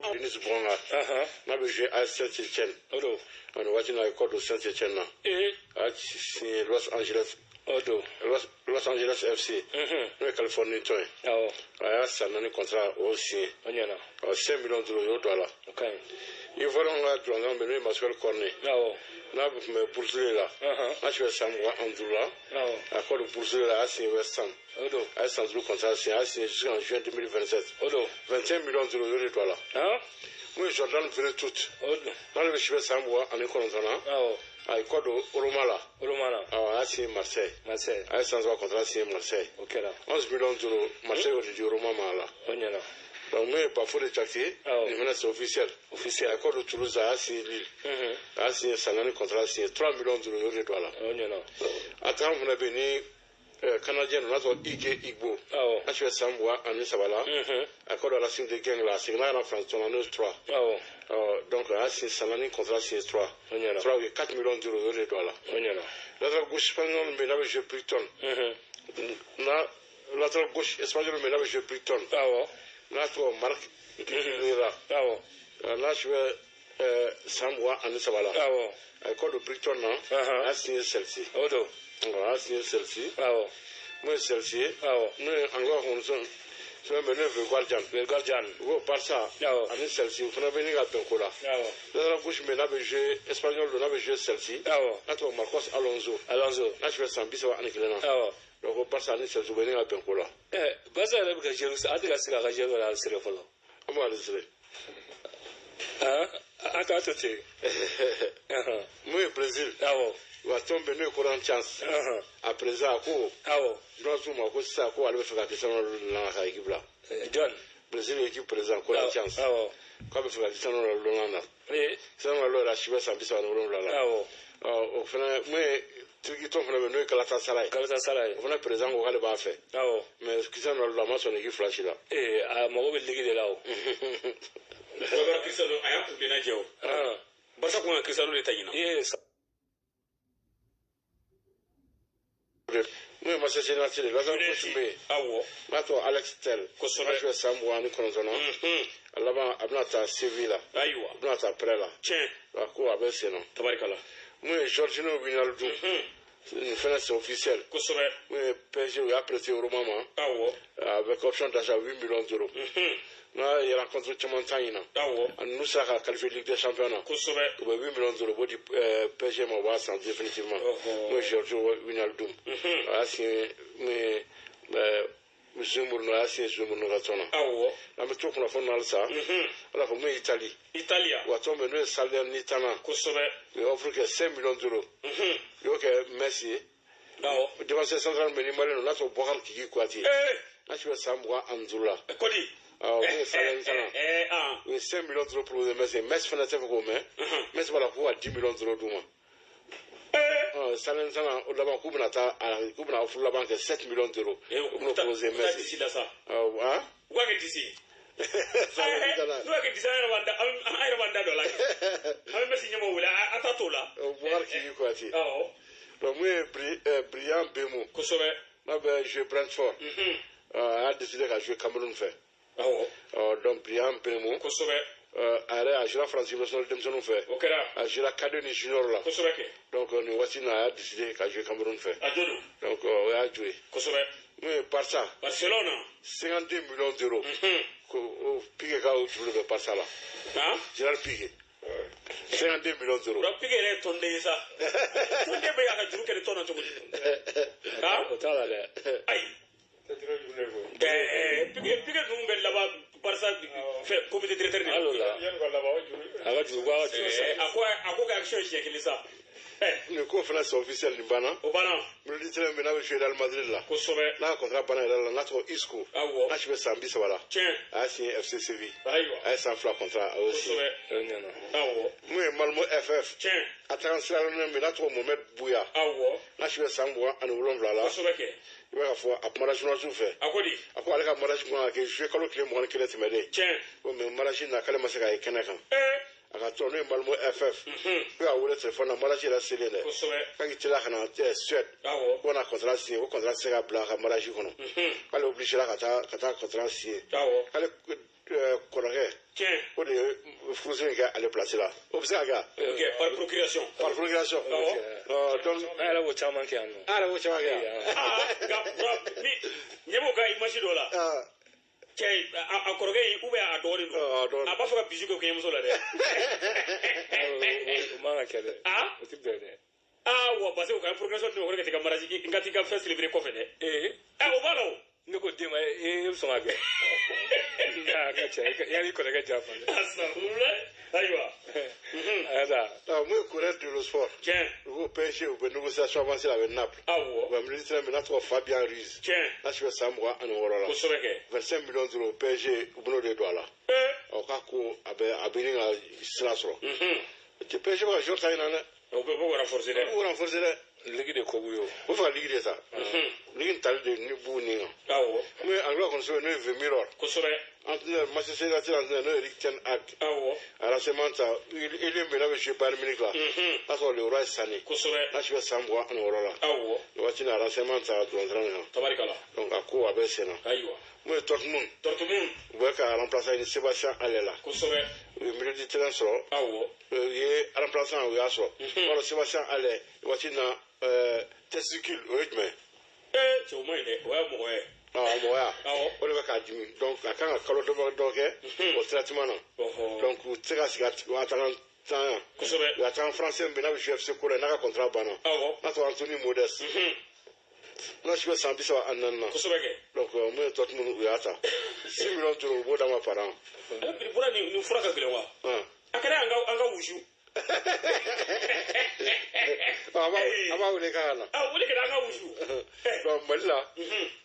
Denis Bouanga n'a bɛ jouer AS Saint-Étienne. O don. Ani waati n'a ye kɔ don Saint-Étienne na. A y'a signé Los Angeles. O don. Los Angeles FC. N'o ye Californie tɔn ye. Awɔ. A y'a san 4 contrat o signé. O ɲɛna. Ɔ 5 millions d'euros o y'o don a la. O ka ɲi. Ivoirien ka jɔnjɔn bɛ n'o ye Maxwell Cornet. Awɔ. N'a tun bɛ Boursley la. N'a si bɛ san 25 la. Awɔ. A kɔ don Boursley la, a y'a signé West Ham. O don. A ye san 5 contrat signé, a y'a signé jusqu'en juin 2027. O don. 21 millions d'euros o y'o de don a la. Mun ye Jordan Veretout. O don. N'ale bɛ si bɛ san 29 na. Awɔ. A ye kɔ don Roma la. Roma la. Awɔ, a y'a signé Marseille. Marseille. A ye san 3 contrat signé Marseille. O kɛra. 11 millions d'euros Marseille y'o de di Roma ma a la. O ɲɛna. Donc mun ye Bafodé Diakité. Awɔ. Nin fana c'est officiel. Officiel. A ye kɔ don Toulouse, a y'a signé Lille. A y'a signé san 4 contrat signé 3 millions d'euros o y'o de don a la. O ɲɛna. Attaquant fana bɛ yen ni Canadien n'a tɔgɔ Ike Igbo. Awɔ. A si bɛ san 23 la. A kɔ don Racing de Genk la, a seginna ka na France tɔn na n'o ye 3. Awɔ. Donc a y'a signé san 4 contrat signé 3. O ɲɛna. 3 o ye 4 millions d'euros o y'o de don a la. O ɲɛna. Latéral gauche espagnol bɛ yen n'a bɛ jouer Brighton. Na latéral gauche espagnol bɛ yen n'a bɛ jouer Brighton. Awɔ. N'a tɔgɔ Marc Guilera. Awɔ. N'a si bɛ san 23 la. Awɔ. A ye kɔ don Brighton na. A y'a signé Chelsea. O don. A y'a signé Chelsea. Awɔ. Mun ye Chelsea ye. Awɔ. N'o ye anglais kɔni sɔn sɛbɛn bɛ n'o ye The Guardian. The Guardian. U ko Barca. Awɔ. Ani Chelsea u fana bɛ ɲini ka bɛn ko la. Awɔ. Latéral gauche bɛ yen n'a bɛ jouer espagnol don n'a bɛ jouer Chelsea. Awɔ. N'a tɔgɔ Marcos Alonso. Alonso. N'a si bɛ san 31 na. Awɔ. Donc ko Barca ani Chelsea u bɛ ɲini ka bɛn ko la. Barca yɛrɛ bɛ ka jouer a tɛ ka se k'a ka jouer yɛrɛ siri fɔlɔ. An b'ale siri. A t'a to ten. Mun ye Brésil. Awɔ. Wa tɔn bɛ n'o ye Corinthians. A président a ko. Awɔ. Journaliste ma ko sisan ko ale bɛ fɛ ka Cristiano Ronaldo nana ka équipe la. Jɔn. Brésil équipe président Corinthians. Awɔ. K'a bɛ fɛ ka Cristiano Ronaldo nana. Cristiano Ronaldo yɛrɛ a si bɛ san 37 la. Awɔ. Ɔ o fana mun ye Turki tɔn fana bɛ n'o ye Galatasaray. Galatasaray. O fana président ko k'ale b'a fɛ. Awɔ. Mais Cristiano Ronaldo a ma sɔn équipe fila si la. A mago bɛ ligue de la o. Bɔbara Cristiano a y'an kun lajɛ o. Barca kun ka Cristiano de ta ɲinan. Mun ye Manchester United ye latéral gauche bɛ yen. Awɔ. N'a tɔgɔ Alex Telles. Kosɛbɛ. N'a si bɛ san 29 na. A laban a bɛna taa Séville la. Ayiwa. A bɛna taa prêt la. Tiɲɛ. A ko a bɛ sen na. Tabarikala. Mun ye Georginio Wijnaldum. Nin fana c'est officiel. Kosɛbɛ. Mun ye PSG u y'a prêté Roma ma. Awɔ. Avec option d'achat 8 millions d'euros. N'a ye rencontre caman ta ɲinan. Awɔ. A ninnu sera ka qualifier Ligue des champions na. Kosɛbɛ. U bɛ 8 millions d'euros b'o di PSG ma u b'a san définitivement. Ɔhɔ. Mun ye Georginio Wijnaldum. A y'a signé mun ye Jose Mourinho a y'a signé Jose Mourinho ka tɔn na. Awɔ. An bɛ to kunnafoni na halisa. Ala fɔ mun ye Italie. Italia. Wa tɔn bɛ n'o ye Salernitana. Kosɛbɛ. U ye offre kɛ 5 millions d'euros. U y'o kɛ Messi ye. Awɔ. Défenseur central bɛ ni Malien don n'a tɔgɔ Boubacar Kiki Kouyaté. N'a si bɛ san 25 la. Kodi. Awɔ mun ye Salernitana. U ye 5 millions d'euros proposé Messi. Messi fana tɛ fɛ k'o mɛn. Messi b'a la k'u ka 10 millions d'euros d'u ma. Salernitana o laban k'u bɛna taa k'u bɛna offre laban kɛ 7 millions d'euros. U bɛna proposé Messi. U ka disi la sa. Awɔ. U ka kɛ disi. Salernitana. N'u y'a kɛ disi an yɛrɛ b'an da dɔ la. An bɛ Messi ɲɛmɔgɔ wele a t'a t'o la. Boubacar Kiki Kouyaté. Awɔ. Donc mun ye Bryan Mbeumo. Kosɛbɛ. N'a bɛ jouer Brentford. A y'a décidé ka jouer Cameroun fɛ. Awɔ. Donc Bryan Mbeumo. Kosɛbɛ. A yɛrɛ a jouera France national denmisɛnninw fɛ. O kɛra. A jouera cadet ni junior la. Kosɛbɛ kɛ. Donc nin waati in na a y'a décidé ka jouer Cameroun fɛ. A jo don. Donc o y'a joué. Kosɛbɛ. Mun ye Barça. Barcelona. 52 millions d'euros. Ko Piqué ka o juru de bɛ Barça la. Han? Gérard Piqué. 52 millions d'euros. Donc Piqué yɛrɛ ye tɔnden ye sa. Tɔnden bɛ a ka juru kɛ ni tɔn na cogo di? Han? O t'a la dɛ. Ayi. Piqué ninnu bɛ laban Barça fɛ comité directeur de la. Hali o la. A ka juru ko a ka juru sa. A ko ka action siɲɛ kelen sa. Nin ko fana c'est officiel nin banna. O banna. Milieu de terrain bɛ n'a bɛ jouer Real Madrid la. Kosɛbɛ. N'a ka contrat banna yɛrɛ la n'a tɔgɔ Isco. Awɔ. N'a si bɛ san 30 la. Tiɲɛ. A y'a signé FC Séville. Ayiwa. A ye san 2 contrat a y'o signé. Kosɛbɛ. O ɲɛna. Awɔ. Mun ye Malmo FF. Tiɲɛ. Attaquant Sierra Leone bɛ n'a tɔgɔ Mohamed Bouya. Awɔ. N'a si bɛ san 27 la. Kosɛbɛ kɛ. I b'a fɔ a kumana journaliste fɛ. A ko di? A ko ale ka mariage kun kan ka kɛ juillet kalo tile 21 tɛmɛnen. Tiɲɛ. Ko mais mariage in na k'ale ma se k'a ye kɛnɛ kan. A ka tɔn n'o ye Malmo FF. Ko y'a wele téléphone na mariage yɛrɛ selen dɛ. Kosɛbɛ. K'a k'i teliya ka na Suède. Awɔ. Ko na contrat signé ko contrat tɛ se ka bila a ka mariage kɔnɔ. K'ale obligé la ka taa contrat signé. Awɔ. K'ale kɔrɔkɛ. Tiɲɛ. O de ye furuso in kɛ ale place la. O bɛ se ka kɛ. Ok, par procuration. Par procuration. Awɔ. Donc an yɛrɛ b'o caman kɛ yan nɔ. An yɛrɛ b'o caman kɛ yan. Aa, nka Bura, ni ɲɛ b'o ka image dɔ la. Cɛ, a kɔrɔkɛ in ou bien a dɔgɔnin don. A b'a fɛ ka bijou kɛ kɔɲɔmuso la dɛ. O man ka kɛ dɛ. O tɛ bɛn dɛ. Aa, wa parce que u ka procuration di ma ko ne ka t'i ka mariage, n ka t'i ka fɛn célébrer kɔfɛ dɛ. Ee. Ɛ, o b'a la o. Ne ko den ma, e bɛ sɔn ka kɛ. Aa, ka cɛ, yanni kɔrɔkɛ janfa dɛ. Asafurulayi. Ayiwa. Asa. Mun ye Corrèze dello Sport. Tiɲɛ. U ko PSG, u bɛ négociation avancée la avec Naples. Awɔ. U bɛ milieu de terrain min n'a tɔgɔ Fabian Ruiz. Tiɲɛ. N'a si bɛ san 26 la. Kosɛbɛ kɛ. 25 millions d'euros PSG, u bɛn'o de don a la. Ɔ, k'a ko a bɛ ɲini ka sira sɔrɔ. PSG bɛ ka joueur ta ɲinan dɛ. O bɛ b'o renforcer dɛ. U b'o renforcer dɛ. Ligue de ko b'u ye o. U bɛ fɛ ka ligue de ta. Ligue in tali de ni b'u ni kan. Awɔ. Mun ye Anglais kɔni sɛbɛn n'o ye The Mirror. Kosɛbɛ. Entraîneur Manchester United entraîneur n'o ye Erik ten Hag. Awɔ. A renseignement ta, Eli Mbena bɛ jouer Bayern Munich la. N'a sɔrɔ Leroy Sané. Kosɛbɛ. N'a si bɛ san 26 la. Awɔ. Nin waati in na renseignement ta dolantan nin kan. Tabarikala. Donc a ko a bɛ sen na. Ayiwa. Mun ye Dortmund. Dortmund. U bɛ ka remplaçant ɲini Sébastien Haller la. Kosɛbɛ. U ye milieu de terrain sɔrɔ. Awɔ. U ye remplaçant, u y'a sɔrɔ. O b'a dɔn Sébastien Haller waati in na testicule o ye jumɛn ye? Ee, cɛ, o ma ɲi dɛ, o y'a mɔgɔ ye. Awɔ, mɔgɔya. Awɔ. O de bɛ k'a dimi. Donc a kan ka kalo dɔ kɛ o traitement na. Donc u tɛ se ka sigi a attaquant tan yan. Kosɛbɛ. U attaquant français min bɛ n'a bɛ jouer FC Cologne, n'a ka contrat banna. Awɔ. N'a tɔgɔ Anthony Modeste. N'a si bɛ san 34 na. Kosɛbɛ kɛ. Donc mun ye Dortmund, u y'a ta. 6 millions d'euros, u b'o d'a ma par an. Bura, nin fura ka gɛlɛn wa? A kɛra an ka wusu. A b'a wele k'a ka na. A wele kɛra an ka wusu. Donc Mali la,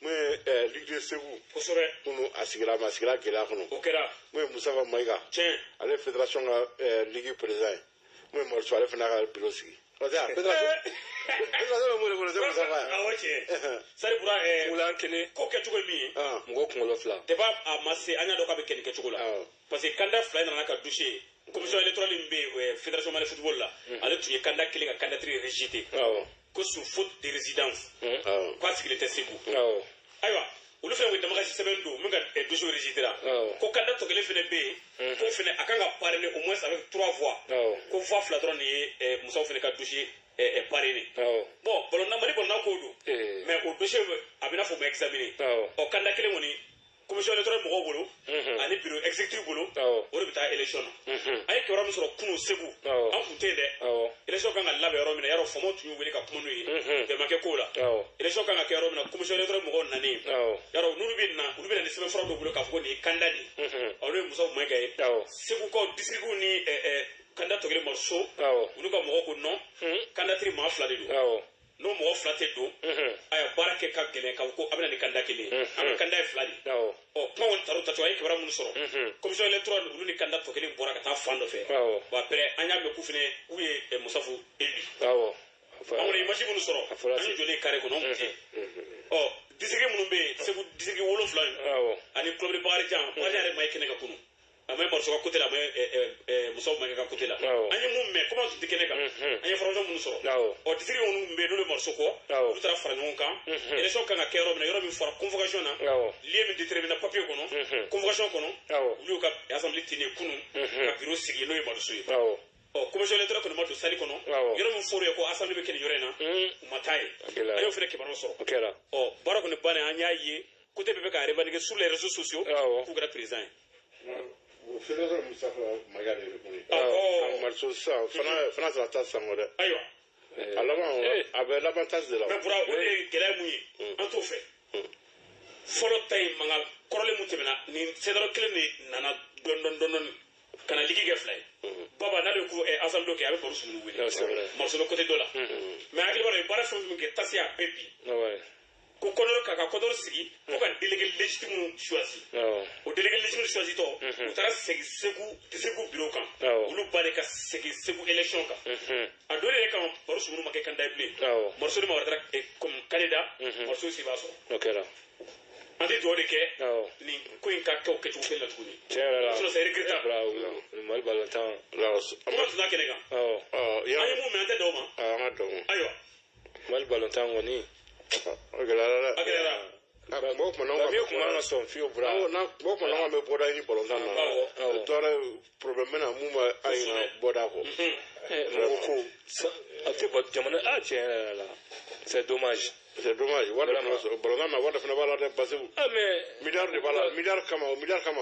mun ye Ligue de Segu. Kosɛbɛ. Kunu a sigira, mais a sigira gɛlɛya kɔnɔ. O kɛra. Mun ye Mustafa Mayiga. Tiɲɛ. Ale ye fédération ka ligue président ye. Mun ye Marisu, ale fana ka bureau sigi. Parce que fédération bɛ mun de kɔnɔ, c'est Mustafa ye. Awɔ, tiɲɛ. Sari Bura. Kulan kelen. Ko kɛcogo ye min ye. Mɔgɔ kunkolo fila. Débat a ma se, an y'a dɔn k'a bɛ kɛ nin kɛcogo la. Parce que candidat fila in nana ka dossier ye. Commission électorale min bɛ yen fédération Mali football la, ale tun ye candidat kelen ka candidature rejeté. Awɔ. Ko sous faute de résidence. Awɔ. K'a sigilen tɛ Segu. Awɔ. Ayiwa, olu fana ye damakasi sɛbɛn don min ka dossier rejeté la. Awɔ. Ko candidat tɔ kelen fana bɛ yen. Ko fana a kan ka parrainer au moins avec 3 voix. Awɔ. Ko voix fila dɔrɔn de ye Musaw fana ka dossier parrainé. Awɔ. Bon, balontan, Mali balontan ko don. Mais o dossier a bɛ n'a fɔ o ma examiner. Awɔ. Ɔ, candidat kelen kɔni, commission électorale mɔgɔw bolo ani bureau exécutif bolo, o de bɛ taa élection na. An ye kibaruya min sɔrɔ kunun Segu, an kun tɛ yen dɛ. Élection kan ka labɛn yɔrɔ min na, yarɔ faamaw tun y'u wele ka kuma n'u ye, bɛn ma kɛ ko la. Élection kan ka kɛ yɔrɔ min na, commission électorale mɔgɔw nanen, yarɔ n'olu bɛ na, olu bɛ na ni sɛbɛnfura dɔw bolo k'a fɔ ko nin ye candidat de ye. Olu ye Musa Mayiga ye. Segukaw district ni candidat tɔ kelen Mariso, olu ka mɔgɔw ko non, candidature maa fila de don. N'o mɔgɔ fila tɛ don, ayiwa, baara kɛ ka gɛlɛn k'a fɔ ko a bɛ na ni candidat kelen ye. An ka candidat ye fila de ye. Ɔ, kuma kɔni tar'o tacogo, an ye kibaruya minnu sɔrɔ, commission électorale olu ni candidat tɔ kelen bɔra ka taa fan dɔ fɛ. Bon, après an y'a mɛn k'u fana k'u ye Musafu élu. An kɔni image minnu sɔrɔ, an ye jɔlen carré kɔnɔ, an kun tɛ yen. Ɔ, district minnu bɛ yen, Segu district 7 in ani club de Bakarijan, Bakarijan yɛrɛ ma ye kɛnɛ kan kunun. A ma ye Mariso ka côté la, a ma ye Musaw Mayiga ka côté la. An ye mun mɛn, komi an tun tɛ kɛnɛ kan, an ye information minnu sɔrɔ. Ɔ, district minnu tun bɛ yen n'olu ye Mariso kɔ, olu taara fara ɲɔgɔn kan. Élection kan ka kɛ yɔrɔ min na, yɔrɔ min fɔra convocation na, lieu min déterminé papier kɔnɔ, convocation kɔnɔ, olu y'u ka assemblée tenue kunun ka bureau sigi, n'o ye Mariso ye. Ɔ, commission électorale kɔni ma don salle kɔnɔ. Yɔrɔ min fɔr'u ye ko assemblée bɛ kɛ nin yɔrɔ in na, u ma taa yen. An y'o fana kibaruya sɔrɔ. Ɔ, baara kɔni bannen, an y'a ye côté bɛɛ bɛ ka revendiquer sur les réseaux sociaux k'u kɛra président ye. Fédération Mustafa Mayiga de répondu. Mariso sisan fana sera ta sisan kɔ dɛ. Ayiwa. A laban, a bɛ laban tasi de la. Mais Bura, o de ye gɛlɛya mun ye, an t'o fɛ. Fɔlɔ ta in mankan kɔrɔlen mun tɛmɛna, nin CEDEAO kelen de nana dɔɔni dɔɔni dɔɔni ka na ligue kɛ fila ye. Baba n'ale ko assemblée kɛ, a bɛ Baro Sumuni wele. Mariso bɛ côté dɔ la. Mais hakili b'a la, u ye baara fɛn fɛn kɛ, tasi y'a bɛɛ bin. Ko kɔnɔrɔ k'a ka kɔnɔrɔ sigi fo ka délégué légitime choisi. O délégué légitime choisi tɔ, u taara segin Segu district bureau kan. Olu ba de ka segin Segu élection kan. A don yɛrɛ kama, Baro Sumuni ma kɛ candidat ye bilen. Mariso ni maa wɛrɛ taara comme candidat, Mariso si b'a sɔrɔ. An tɛ dugawu de kɛ nin ko in ka kɛ o kɛcogo kelen na tuguni. Tiɲɛ yɛrɛ la. Sinon c'est regrettable. Mali balontan. Kuma tun t'a kɛnɛ kan. An ye mun mɛn, an tɛ da o ma. An ka dɔn. Ayiwa. Mali balontan kɔni. A gɛlɛyara dɛ. A gɛlɛyara. Mɔgɔ kuma n'anw Bi kun man ka sɔn fiyewu bura. Awɔ, n'a mɔgɔ kuma n'anw bɛ bɔda ɲini balontan na. Dɔwɛrɛ problème bɛ na mun b'a an ɲina bɔda kɔ. Mɔgɔ ko a tɛ bɔ jamana a tiɲɛ yɛrɛ la, c'est dommage. C'est dommage, wari de fana sɔrɔ balontan na, wari de fana b'a la dɛ, Basiru. Ah mais Miliyari de b'a la, miliyari kama, o miliyari kama.